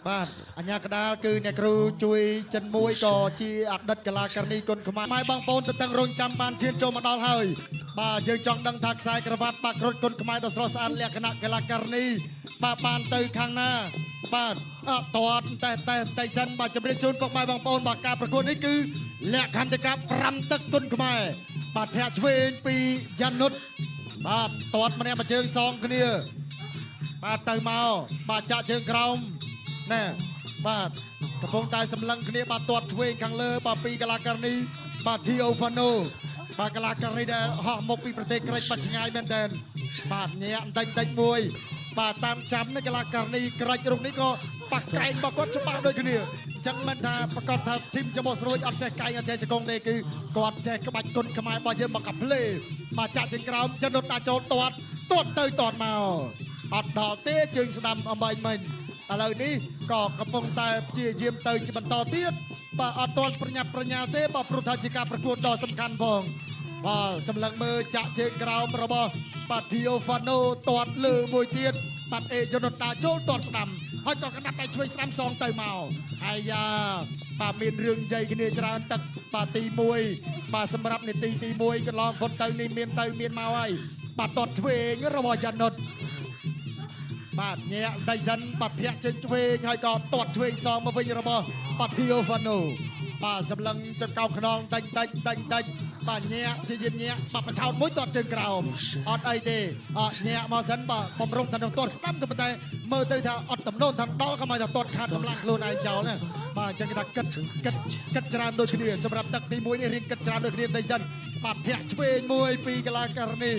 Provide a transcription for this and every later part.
បាទអញ្ញាកដាលគឺអ្នកគ្រូជួយចិនមួយក៏ជាអតីតកលាករនីគុណខ្មែរម៉ែបងប្អូនទៅតឹងរងចាំបានឈានចូលមកដល់ហើយបាទយើងចង់ដឹងថាខ្សែក្រវ៉ាត់បាក់គ្រុឌគុណខ្មែរដ៏ស្រស់ស្អាតលក្ខណៈកលាករនីបាទបានទៅខាងណាបាទអត់តតតែតែតែសិនបាទជម្រាបជូនពុកម៉ែបងប្អូនបាទការប្រកួតនេះគឺលក្ខន្តិកៈ5ទឹកគុណខ្មែរបាទធាក់ឆ្វេងពីយ៉ានុតបាទតតម្នាក់មួយជើងសងគ្នាបាទទៅមកបាទចាក់ជើងក្រោមណែបាទកំពុងតែសម្លឹងគ្នាបាទទាត់ឆ្វេងខាងលើបាទពីកលាករនីបាទធីអូហ្វាណូបាទកលាករនីដែលហោះមកពីប្រទេសក្រិចបាទឆ្ងាយមែនតើបាទញាក់បន្តិចតិចមួយបាទតាមចាំនេះកលាករនីក្រិចរូបនេះក៏បាក់កែងរបស់គាត់ច្បាស់ដូចគ្នាអញ្ចឹងមិនថាប្រកាសថាធីមច្បោះស្រួយអត់ចេះកែងអត់ចេះជង្គង់ទេគឺគាត់ចេះក្បាច់គុណខ្មែររបស់យើងមកកាផ្លេបាទចាក់ជើងក្រោមចិនរត់ដាក់ចូលទាត់ទាត់ទៅទាត់មកអត់ដល់ទេជើងស្ដាំអំបែងមិញឥឡូវនេះក៏កំពុងតែព្យាយាមទៅជាបន្តទៀតបាទអត់ទាន់ប្រញាប់ប្រញាល់ទេបាទព្រោះថាជាការប្រកួតដ៏សំខាន់ផងបាទសម្លឹងមើលចាក់ជើងក្រោមរបស់បាទធីអូហ្វាណូទាត់លើមួយទៀតបាទអេជនតាចូលទាត់ស្ដាំហើយក៏កណាប់ដៃឆ្វេងស្ដាំសងទៅមកអាយ៉ាបាទមានរឿងនិយាយគ្នាច្រើនទឹកបាទទី1បាទសម្រាប់នីតិទី1កន្លងផុតទៅនេះមានទៅមានមកហើយបាទទាត់ឆ្វេងរបស់យ៉ានុតបាទញាក់ដៃសិនបាទធាក់ជើងឆ្វេងហើយក៏ទាត់ឆ្វេងសងមកវិញរបស់បាទធីអូហ្វាណូបាទសម្លឹងចង្កោមខ្នងតិចតិចតិចតិចបាទញាក់ជាយាមញាក់បាទបឆោតមួយទាត់ជើងក្រោមអត់អីទេអត់ញាក់មកសិនបាទបំរុងថានឹងទាត់ស្ដាំក៏ប៉ុន្តែមើលទៅថាអត់តំណូនថាដល់ក៏មកថាទាត់ខាតកម្លាំងខ្លួនឯងចោលណាបាទអញ្ចឹងគេថាគិតគិតគិតច្រើនដូចគ្នាសម្រាប់ទឹកទី1នេះរៀងគិតច្រើនដូចគ្នាតិចសិនបាទធាក់ឆ្វេងមួយពីកលាករនី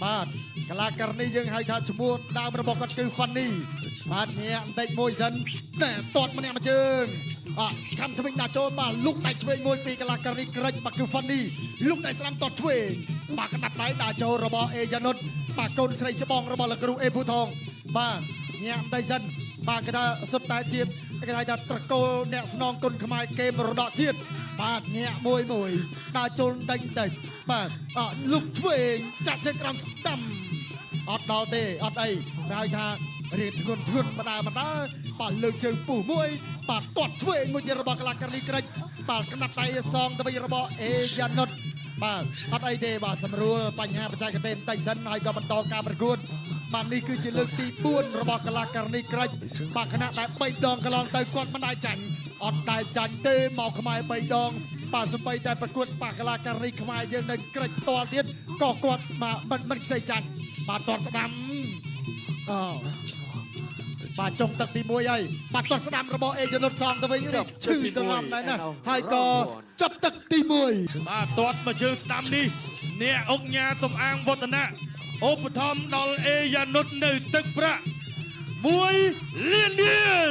បាទកលាករនីយើងហៅថាឈ្មោះដើមរបស់គាត់គឺ Fanny បាទញាក់បន្តិចមួយសិនណែទាត់ម្នាក់មួយជើងអខំថ្មិញដាក់ចូលបាទលុកដៃឆ្វេងមួយពីកលាករនីក្រិចបាទគឺ Fanny លុកដៃស្ដាំទាត់ឆ្វេងបាទកណ្ដាប់ដៃដាក់ចូលរបស់អេយ៉ានុតបាទកូនស្រីច្បងរបស់លោកគ្រូអេភូថងបាទញាក់បន្តិចសិនបាទគេថាសុទ្ធតែជាគេហៅថាត្រកូលអ្នកស្នងគុណខ្មែរគេមរតកជាតិបាទញាក់មួយមួយដាក់ចូលបន្តិចបន្តិចបាទអលុកឆ្វេងចាក់ជើងក្រោមស្ដាំអត់ដល់ទេអត់អីគេហៅថារៀងធ្ងន់ធ្ងន់ម្ដងម្ដងបាទលើកជើងពុះមួយបាទទាត់ឆ្វេងមួយទៀតរបស់កលាករលីក្រិចបាទកណាត់ដៃសងទៅវិញរបស់អេយ៉ានុតបាទអត់អីទេបាទសម្រួលបញ្ហាបច្ចេកទេសបន្តិចសិនហើយក៏បន្តការប្រកួតបាទនេះគឺជាលើកទី4របស់កលាករនីក្រិចបាទខណៈតែ3ដងកន្លងទៅគាត់មិនដែរចាញ់អត់ដែរចាញ់ទេមកខ្មែរ3ដងបាទសំបីតែប្រកួតបាកលាករនីខ្មែរយើងនៅក្រិចផ្ទាល់ទៀតក៏គាត់បាទមិនខ្ចីចាញ់បាទទាត់ស្ដាំអបាទចុងទឹកទី1ហើយបាទទាត់ស្ដាំរបស់អេជនុតសងទៅវិញនេះឈឺត្រឡប់ដែរណាហើយក៏ចប់ទឹកទី1 បាទទាត់មកជើងស្ដាំនេះអ្នកអុកញ៉ាសំអាងវឌ្ឍនៈឧបត្ថម្ភដល់អេយ៉ានុតនៅទឹកប្រាក់1លានរៀល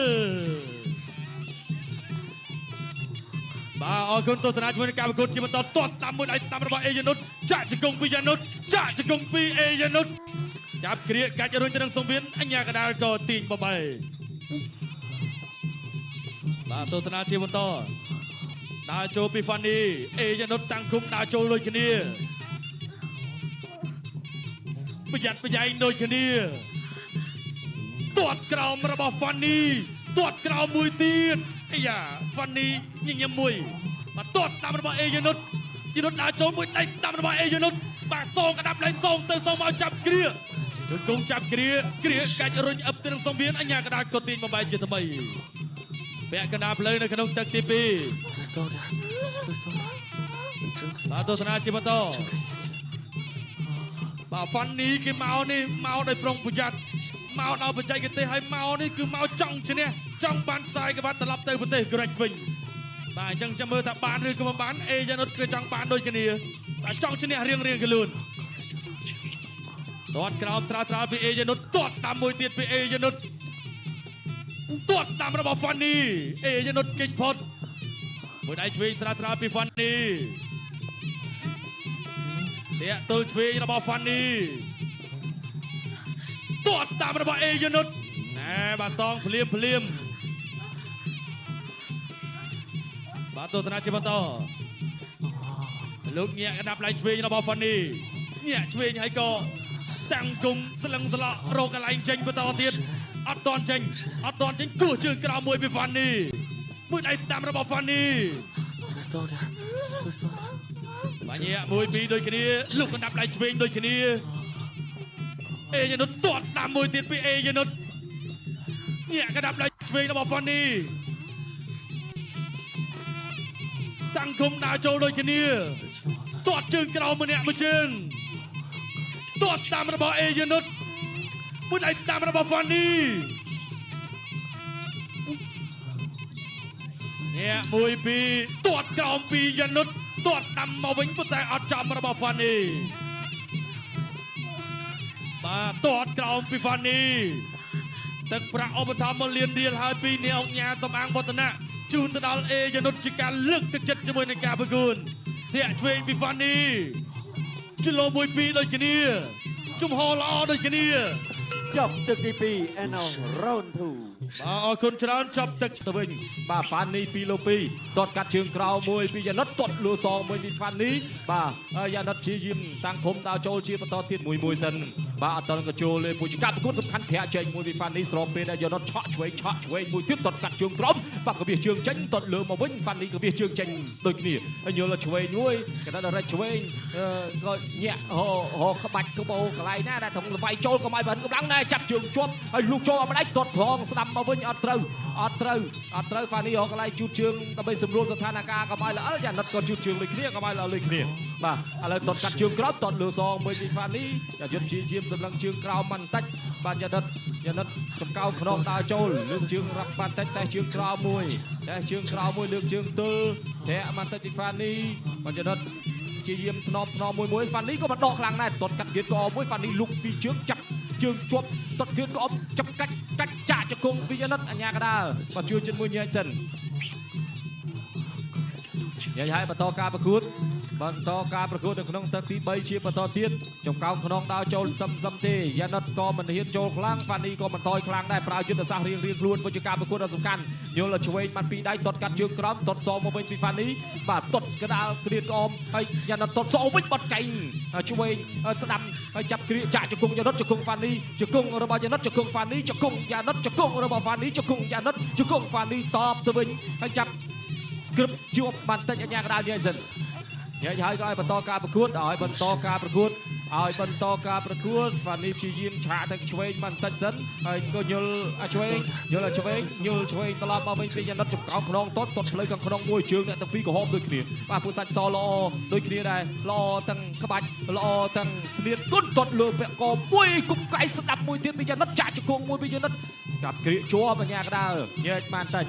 បាទអរគុណទស្សនាជាមួយនឹងការប្រកួតជាបន្តទាត់ស្ដាំមួយដៃស្ដាំរបស់អេយ៉ានុតចាក់ជង្គង់ពីយ៉ានុតចាក់ជង្គង់ពីអេយ៉ានុតចាប់គ្រាកាច់រុញទៅនឹងសង្វៀនអញ្ញាកដាលក៏ទាញបបីបាទទស្សនាជាបន្តដើរចូលពីហ្វានីអេយ៉ានុតតាំងគុំដើរចូលដូចគ្នាប្រយ័ត្នប្រយែងដូចគ្នាទាត់ក្រោមរបស់ហ្វានីទាត់ក្រោមមួយទៀតអាយ៉ាហ្វានីញញឹមមួយបាទទាត់ស្ដាំរបស់អេយ៉ានុតយ៉ានុតដើរចូលមួយដៃស្ដាំរបស់អេយ៉ានុតបាទសងក្តាប់ដៃសងទៅសងមកចាប់គ្រាជង្គង់ចាប់គ្រាគ្រាកាច់រុញអឹបទៅនឹងសង្វៀនអញ្ញាកដាលក៏ទាញបំបែកជាថ្មីពាក់កណ្ដាលផ្លូវនៅក្នុងទឹកទី2再骚点，再骚点，你睁开， បាទទស្សនាជាបន្ត 睁开眼睛。 បាទហ្វាន់នីគេមកនេះមកដោយប្រុងប្រយ័ត្នមកដល់បច្ចេកទេសហើយមកនេះគឺមកចង់ឈ្នះចង់បានខ្សែក្បាត់ត្រឡប់ទៅប្រទេសក្រិចវិញបាទអញ្ចឹងចាំមើលថាបានឬក៏មិនបានអេយ៉ានុតគឺចង់បានដូចគ្នាតែចង់ឈ្នះរៀងរៀងខ្លួនទាត់ក្រោមស្រាលស្រាលពីអេយ៉ានុតទាត់ស្ដាំមួយទៀតពីអេយ៉ានុតទាត់ស្ដាំរបស់ហ្វាន់នីអេយ៉ានុតគេចផុតមួយដៃឆ្វេងស្រាលស្រាលពីហ្វាន់នីតាក់ទល់ឆ្វេងរបស់ហ្វាន់នីទាត់ស្ដាំរបស់អេយ៉ានុតណែបាទសងភ្លាមភ្លាមបាទទស្សនាជាបន្តលោកញាក់កណ្ដាប់ដៃឆ្វេងរបស់ហ្វាន់នីញាក់ឆ្វេងហើយក៏ តាំងគុំស្លឹងស្លក់រកកន្លែងចេញបន្តទៀតអត់តន់ចេញអត់តន់ចេញគោះជើងក្រោមមួយពីហ្វានីមួយដៃស្ដាំរបស់ហ្វានី 再骚点，再骚点。 បាញ់មួយពីរដូចគ្នាលុកកណ្ដាប់ដៃឆ្វេងដូចគ្នាអេយ៉ានុតទាត់ស្ដាំមួយទៀតពីអេយ៉ានុតញាក់កណ្ដាប់ដៃឆ្វេងរបស់ហ្វានីតាំងគុំដើរចូលដូចគ្នាទាត់ជើងក្រោមម្នាក់មួយជើងទាត់ស្ដាំរបស់អេយ៉ានុតមួយដៃស្ដាំរបស់ហ្វានីញាក់មួយពីរទាត់ក្រោមពីយ៉ានុតទាត់ស្ដាំមកវិញប៉ុន្តែអត់ចំរបស់ហ្វានីបាទទាត់ក្រោមពីហ្វានីទឹកប្រាក់ឧបត្ថម្ភមកលៀនរៀលហើយពីអ្នកអង្គញាសំអាងវឌ្ឍនៈជូនទៅដល់អេយ៉ានុតជាការលើកទឹកចិត្តជាមួយនឹងការប្រកួតធាក់ឆ្វេងពីហ្វានីជលោមួយពីរដូចគ្នាជំហរល្អដូចគ្នា ចប់ទឹកទី2 and now round 2 បាទអរគុណច្រើនចប់ទឹក ទៅវិញបាទហ្វានី2លើ2ទាត់កាត់ជើងក្រោមមួយពីយ៉ាណុតទាត់លួសងមួយពីហ្វានីបាទហើយយ៉ាណុតព្យាយាមតាំងឃុំដើរចូលជាបន្តទៀតមួយមួយសិនបាទអត់តន់ក៏ចូលលេពូជាការប្រកួតសំខាន់ធាក់ចេញមួយពីហ្វានីស្របពេលដែលយ៉ាណុតឆក់ឆ្វេងឆក់ឆ្វេងមួយទៀតទាត់កាត់ជើងក្រោមបាទក៏វាជើងចេញទាត់លើមកវិញហ្វានីក៏វាជើងចេញដូចគ្នាហើយយល់ឆ្វេងមួយកណ្ដាលរ៉េឆ្វេងក៏ញាក់ហោក្បាច់ក្បោកន្លែងណាដែលត្រង់លវៃចូលក៏មិនបានកម្លាំងដែរចាប់ជើងជាប់ហើយលូកចូលអត់មិនដាច់ទាត់ត្រង់ស្ដាំមកវិញអត់ត្រូវអត់ត្រូវអត់ត្រូវហ្វានីរកកន្លែងជូតជើងដើម្បីសម្រួលស្ថានភាពកុំឲ្យល្អិលយ៉ាណិតក៏ជូតជើងដូចគ្នាកុំឲ្យល្អិលដូចគ្នាបាទឥឡូវទាត់កាត់ជើងក្រោមទាត់លើសងមួយពីហ្វានីយ៉ាយុទ្ធព្យាយាមសម្លឹងជើងក្រោមបន្តិចបាទយ៉ាណិតយ៉ាណិតចំកោខ្នងដើរចូលលើកជើងរាប់បន្តិចតែជើងក្រោមមួយតែជើងក្រោមមួយលើកជើងទល់ធាក់បន្តិចពីហ្វានីបាទយ៉ាណិតព្យាយាមធ្នមធ្នមមួយមួយហ្វានីក៏មិនដកខ្លាំងដែរទាត់កាត់គៀតកមួយហ្វានីលុកពីជើងចាប់ជើងជាប់ទាត់គៀតកចាប់កាច់កាច់ចាក់ជង្គង់ពីយ៉ាណិតអញ្ញាកដាលបាទជួយចិត្តមួយញែកសិនញែកឲ្យបន្តការប្រកួតបន្តការប្រកួតនៅក្នុងទឹកទី3ជាបន្តទៀតចំកោងខ្នងដើរចូលសឹមសឹមទេយ៉ាណិតក៏មិនហ៊ានចូលខ្លាំងហ្វានីក៏មិនថយខ្លាំងដែរប្រើយុទ្ធសាស្ត្ររៀងរៀងខ្លួនវិជាការប្រកួតដ៏សំខាន់យល់ឆ្វេងបានពីរដៃទាត់កាត់ជើងក្រោមទាត់សមកវិញពីហ្វានីបាទទាត់កដាលគ្រៀតក្អមហើយយ៉ាណិតទាត់សវិញបត់កែងឆ្វេងស្ដាំហើយចាប់គ្រៀចាក់ជង្គង់យ៉ាណិតជង្គង់ហ្វានីជង្គង់របស់យ៉ាណិតជង្គង់ហ្វានីជង្គង់យ៉ាណិតជង្គង់របស់ហ្វានីជង្គង់យ៉ាណិតជង្គង់ហ្វានីតបទៅវិញហើយចាប់ក្រឹបជាប់បានតិចអញ្ញាកដាលញែកសិនញែកហើយក៏ឲ្យបន្តការប្រកួតឲ្យបន្តការប្រកួតឲ្យបន្តការប្រកួតហ្វានីព្យាយាមឆាកទៅឆ្វេងបានតិចសិនហើយក៏យល់អាឆ្វេងយល់អាឆ្វេងយល់ឆ្វេងត្រឡប់មកវិញពីយ៉ាណិតចំកោងខ្នងតតតផ្លូវខាងក្នុងមួយជើងអ្នកទាំងពីរក្រហមដូចគ្នាបាទពួកសាច់សល្អដូចគ្នាដែរល្អទាំងក្បាច់ល្អទាំងស្លៀតគុណតតលើពាក់កមួយគុំកែងស្ដាប់មួយទៀតពីយ៉ាណិតចាក់ជង្គង់មួយពីយ៉ាណិតកាប់គ្រៀកជាប់អញ្ញាកដាលញែកបានតិច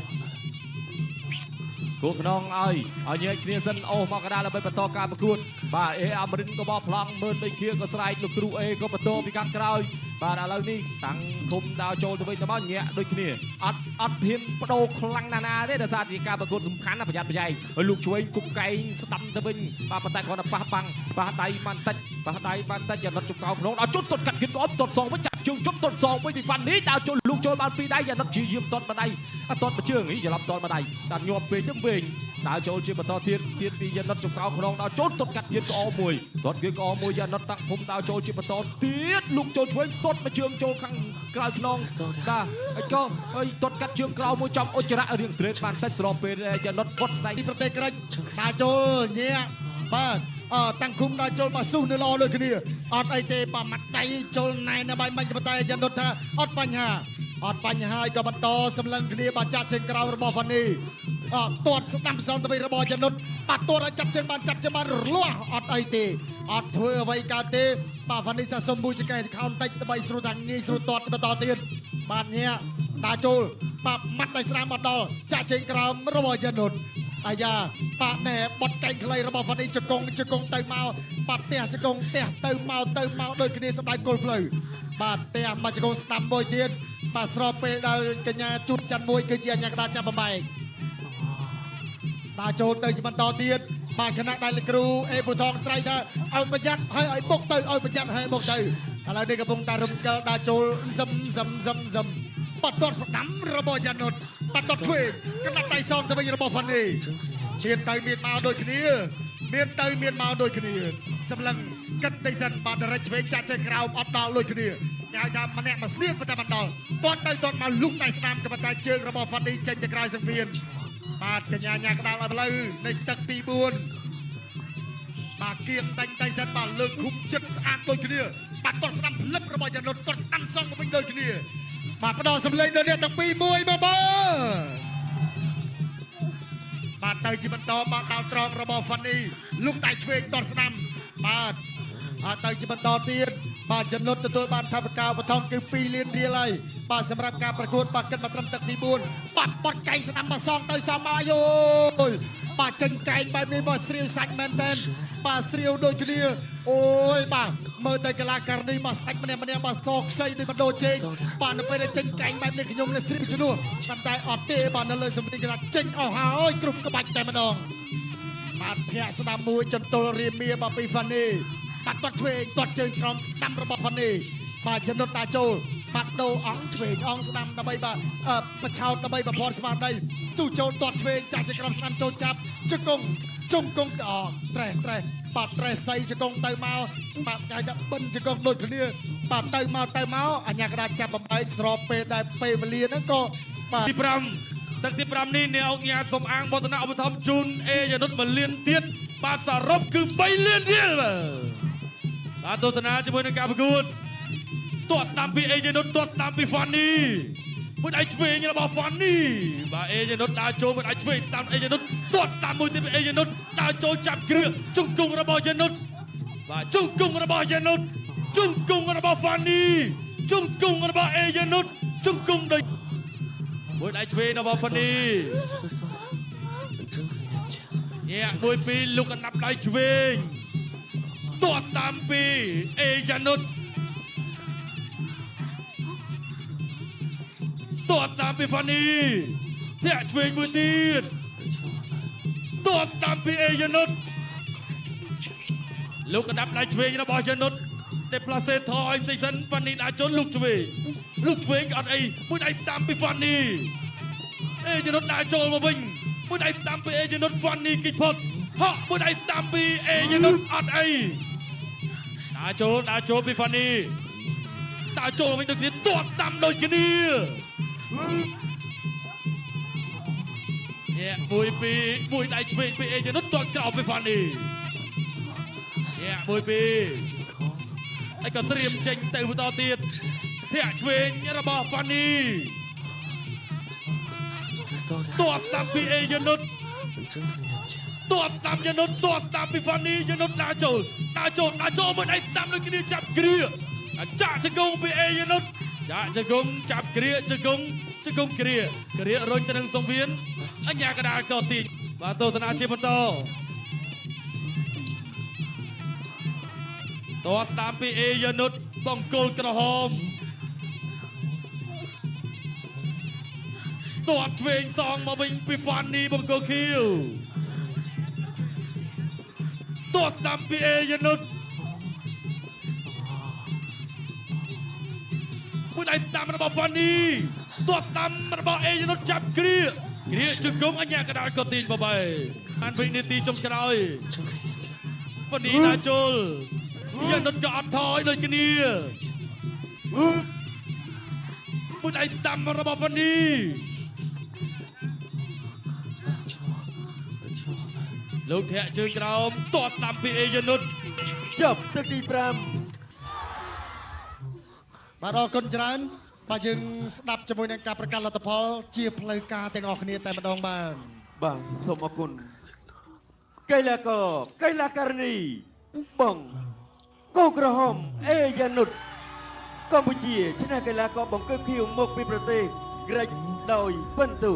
គូខ្នងឲ្យឲ្យញែកគ្នាសិនអូសមកកណ្ដាលដើម្បីបន្តការប្រកួតបាទអេអាមរិនក៏បោះប្លង់មើលដូចគ្នាក៏ស្រែកលោកគ្រូអេក៏បន្តពីខាងក្រោយបាទឥឡូវនេះតាំងឃុំដើរចូលទៅវិញទៅមកញាក់ដូចគ្នាអត់អត់ហ៊ានបដូរខ្លាំងណាស់ណាទេដោយសារជាការប្រកួតសំខាន់ណាប្រយ័ត្នប្រយែងហើយលោកឆ្វេងគុំកែងស្ដាំទៅវិញបាទប៉ុន្តែគ្រាន់តែប៉ះបាំងប៉ះដៃបានតិចប៉ះដៃបានតិចយ៉ាណិតចំកោក្នុងដល់ជុតទាត់កាត់គៀនក៏អត់ទាត់សងវិញចាប់ជើងជុតទាត់សងវិញពីហ្វាន់នេះដើរចូលលោកចូលបានពីរដៃយ៉ាណិតព្យាយាមទាត់មួយដៃអត់ទាត់មួយជើងនេះច្រឡំទាត់មួយដៃដល់ញាប់ពេកទៅវិញដើរចូលជាបន្តទៀតទៀតពីយ៉ាណិតចំកោក្នុងដល់ចូលទាត់កាត់គៀនក៏មួយទាត់គៀនក៏មួយយ៉ាណិតតាំងភុំដើរចូលជាបន្តទៀតលោកចូលឆ្វេងទាត់មួយជើងចូលខាងក្រៅខ្នងបាទហើយក៏ហើយទាត់កាត់ជើងក្រៅមួយចំអុចរៈរៀងត្រេតបានតិចស្របពេលយ៉ាណិតវត្តស្ដែង ពីប្រទេសក្រិចដើរចូលញាក់បាទអតាំងគុំដើរចូលមកស៊ូនៅល្អដូចគ្នាអត់អីទេបាទម៉ាត់ដៃចូលណែនបាយមិញប៉ុន្តែយ៉ានុតថាអត់បញ្ហាអត់បញ្ហាក៏បន្តសម្លឹងគ្នាបាទចាក់ជើងក្រៅរបស់ហ្វានីអទាត់ស្ដាំសងទៅវិញរបស់យ៉ានុតបាទទាត់ឲ្យចាប់ជើងបានចាប់ជើងបានរលាស់អត់អីទេអត់ធ្វើអ្វីកើតទេបាទហ្វានីសាសុំមួយចកេះខោនតិចដើម្បីស្រួលតាងាយស្រួលទាត់បន្តទៀតបាទញាក់ដើរចូលបាទម៉ាត់ដៃស្ដាំមកដល់ចាក់ជើងក្រោមរបស់យ៉ានុតអាយ៉ាបាក់ណែបត់កែងខ្លីរបស់ហ្វានីជង្គង់ជង្គង់ទៅមកបាត់ផ្ទះជង្គង់ផ្ទះទៅមកទៅមកដូចគ្នាសម្ដៅគល់ផ្លូវបាទផ្ទះមកជង្គង់ស្ដាំមួយទៀតបាទស្របពេលដែលកញ្ញាជួតច័ន្ទមួយគឺជាអញ្ញាកដាចាប់បំបែកដើរចូលទៅជាបន្តទៀតបាទខណៈដែលលោកគ្រូអេពូថងស្រ័យថាឲ្យប្រយ័ត្នហើយឲ្យបុកទៅឲ្យប្រយ័ត្នហើយបុកទៅឥឡូវនេះកំពុងតែរំកិលដើរចូលសឹមសឹមសឹមសឹមបាត់ទាត់ស្ដាំរបស់យ៉ានុតបាត់ទាត់ឆ្វេងកណ្ដាប់ដៃសងទៅវិញរបស់ហ្វានី មានទៅមានមកដូចគ្នាមានទៅមានមកដូចគ្នាសម្លឹង គិតតិចសិនបាទរិចឆ្វេងចាក់ចេញក្រោមអត់ដល់ដូចគ្នាគេហៅថាម្នាក់មកស្នៀតប៉ុន្តែមិនដល់ទាត់ទៅទាត់មកលុកដៃស្ដាំក៏ប៉ុន្តែជើងរបស់ហ្វានីចេញទៅក្រៅសង្វៀនបាទកញ្ញាញាក្តាលឲ្យផ្លូវនៃទឹកទី4បាទគៀងដេញដៃសិនបាទលើកឃុំចិត្តស្អាតដូចគ្នាបាទទាត់ស្ដាំផ្លឹបរបស់យ៉ានុតទាត់ស្ដាំសងមកវិញដូចគ្នាបាទផ្ដល់សម្លេងដល់អ្នកទាំងពីរមួយមកបើបាទទៅជាបន្តបាទដាវត្រង់របស់ហ្វានីលុកដៃឆ្វេងទាត់ស្ដាំបាទអត់ទៅជាបន្តទៀតបាទចំណុចទទួលបានថវិកាបឋមគឺ2លានរៀលហើយបាទសម្រាប់ការប្រកួតបាទគិតមកត្រឹមទឹកទី4បាទបត់កែងស្ដាំមកសងទៅសងមកអាយយបាទចេញកែងបែបនេះមកស្រាវសាច់មែនតើបាទស្រាវដូចគ្នាអូយបាទមើលទៅកីឡាករនេះមកសាច់ម្នាក់ម្នាក់មកសខ្ចីដូចបណ្ដូជេងបាទនៅពេលដែលចេញកែងបែបនេះខ្ញុំនេះស្រាវជំនួសប៉ុន្តែអត់ទេបាទនៅលើសម្លេងកីឡាចេញអស់ហើយគ្រប់ក្បាច់តែម្ដងបាទធាក់ស្ដាំមួយចន្ទល់រាមាបាទពីហ្វានីបាទទាត់ឆ្វេងទាត់ជើងក្រោមស្ដាំរបស់ហ្វានីបាទចំណុចតាចូលបាទដូរអង្គឆ្វេងអង្គស្ដាំដើម្បីបាទបឆោតដើម្បីប្រព័ន្ធស្មារតីស្ទុះចូលទាត់ឆ្វេងចាក់ជើងក្រោមស្ដាំចូលចាប់ជង្គង់ជង្គង់អត្រេះត្រេះបាទត្រេះសៃជង្គង់ទៅមកបាទគេថាបិណ្ឌជង្គង់ដូចគ្នាបាទទៅមកទៅមកអញ្ញាកដាចាប់បំបែកស្របពេលដែលពេលវេលាហ្នឹងក៏បាទ ទី5ទឹកទី5នេះអ្នកអង្គញាសំអាងវឌ្ឍនៈឧបត្ថម្ភជូនអេយ៉ានុត1លានទៀតបាទសរុបគឺ3លានរៀលបាទទស្សនាជាមួយនឹងការប្រកួតទាត់ស្ដាំពីអេយ៉ានុតទាត់ស្ដាំពីហ្វានីមួយដៃឆ្វេងរបស់ហ្វានីបាទអេយ៉ានុតដើរចូលមួយដៃឆ្វេងស្ដាំអេយ៉ានុតទាត់ស្ដាំមួយទៀតពីអេយ៉ានុតដើរចូលចាប់គ្រឿងជង្គង់របស់យ៉ានុតបាទជង្គង់របស់យ៉ានុតជង្គង់របស់ហ្វានីជង្គង់របស់អេយ៉ានុតជង្គង់ដូចមួយដៃឆ្វេងរបស់ហ្វានី 再骚的，你真会演技。 ញាក់មួយពីរលោកកណ្ដាប់ដៃឆ្វេងទាត់តាមពីអេយ៉ានុតទាត់តាមពីហ្វានីធាក់ឆ្វេងមួយទៀតទាត់តាមពីអេយ៉ានុតលោកកណ្ដាប់ដៃឆ្វេងរបស់យ៉ានុតដេផ្លាសេថយបន្តិចសិនហ្វានីដាក់ជន់លោកឆ្វេងលោកឆ្វេងក៏អត់អីមួយដៃស្ដាំពីហ្វានីអេយ៉ានុតដាក់ចូលមកវិញមួយដៃស្ដាំពីអេយ៉ានុតហ្វានីគិចផុតហក់មួយដៃស្ដាំពីអេយ៉ានុតអត់អីដាក់ចូលដាក់ចូលពីហ្វានីដាក់ចូលមកវិញដូចគ្នាទាត់ស្ដាំដូចគ្នាញាក់មួយពីរមួយដៃឆ្វេងពីអេយ៉ានុតទាត់ក្រោមពីហ្វានីញាក់មួយពីរ ហើយក៏ត្រៀមចេញទៅបន្តទៀតធាក់ឆ្វេងរបស់ហ្វានី 再骚点， ទាត់ស្ដាំពីអេយ៉ានុត 你真会演技。 ទាត់ស្ដាំយ៉ានុតទាត់ស្ដាំពីហ្វានីយ៉ានុតដើរចូលដើរចូលដើរចូលមួយដៃស្ដាំដូចគ្នាចាប់គ្រាចាក់ជង្គង់ពីអេយ៉ានុតចាក់ជង្គង់ចាប់គ្រាជង្គង់ជង្គង់គ្រាគ្រារុញទៅនឹងសង្វៀនអញ្ញាកដាលក៏ទីបាទទស្សនាជាបន្តទាត់ស្ដាំពីអេយ៉ានុតបង្គោលក្រហមទាត់ឆ្វេងសងមកវិញពីហ្វានីបង្គោលខៀវ ទាត់ស្ដាំពីអេយ៉ានុតមួយដៃស្ដាំរបស់ហ្វានីទាត់ស្ដាំរបស់អេយ៉ានុតចាប់គ្រាគ្រាជង្គង់អញ្ញាកដាលក៏ទាញបបីបានវិនាទីចុងក្រោយ 真会演技。 ហ្វានីដើរចូលយ៉ានុតក៏អត់ថយដូចគ្នាមួយដៃស្ដាំរបស់ហ្វានី 亲我，亲我来。 លោកធាក់ជើងក្រោមទាត់ស្ដាំពីអេយ៉ានុត ចប់ទឹកទី5 បាទអរគុណច្រើនបាទយើងស្ដាប់ជាមួយនឹងការប្រកាសលទ្ធផលជាផ្លូវការទាំងអស់គ្នាតែម្ដងបាទ បាទសូមអរគុណកីឡាករកីឡាករនីបងកូក្រហមអេយ៉ានុតកម្ពុជាឈ្នះកីឡាករបង្គោលខៀវមកពីប្រទេសក្រិចដោយពិន្ទុ